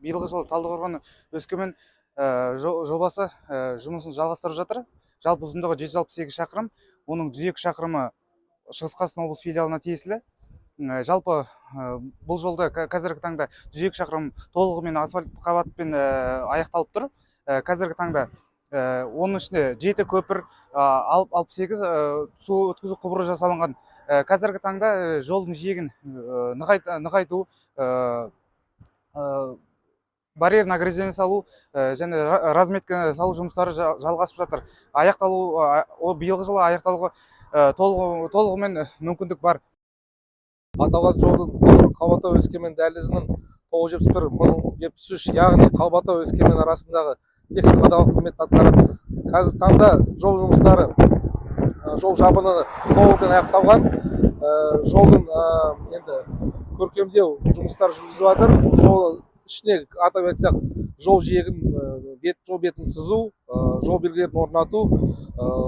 Биылғы жылы Талдықорған Өскемен жобасы жұмысын жалғастырып жатыр. Жалпы ұзындығы 168 шақырым, оның 102 шақырымы Шығыс Қазақстан облысы филиалына тиесілі. Жалпы бұл жолда қазіргі таңда 102 шақырым толығымен асфальт қабатпен аяқталып тұр. Қазіргі таңда оның ішінде 7 көпір, 68 су өткізу құбыры жасалынған. Қазіргі таңда жолдың жиегін нығайту, барьерное ограждение салу және разметка салу жұмыстары жалғасып жатыр. Аяқталу, биылғы жылы аяқталуға толығымен мүмкіндік бар. Аталған жолдың Қалбатау Өскемен дәлізінің 971 1073, яғни Қалбатау Өскемен арасындағы техника қадағалау қызметін атқарамыз. Қазіргі таңда жол жұмыстары, жол жабыны толығымен аяқталған. Жолдың енді көркемдеу жұмыстары жүргізіліп жатыр. Сол ішіне атап айтсақ, жол жиегін, бет, жол бетін сызу, жол белгілерін орнату,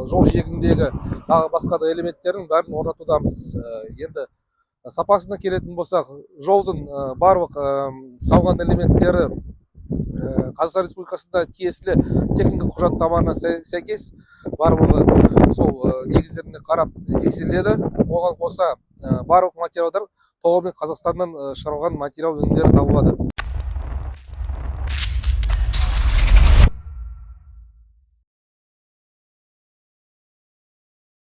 жол жиегіндегі тағы басқа да элементтердің бәрін орнатудамыз. Енді сапасына келетін болсақ, жолдың барлық салған элементтері Қазақстан Республикасында тиесілі техника құжаттамаларына сәйкес барлығы сол негіздеріне қарап тексеріледі. Оған қоса барлық материалдар толығымен Қазақстаннан шығарылған материал өнімдері табылады.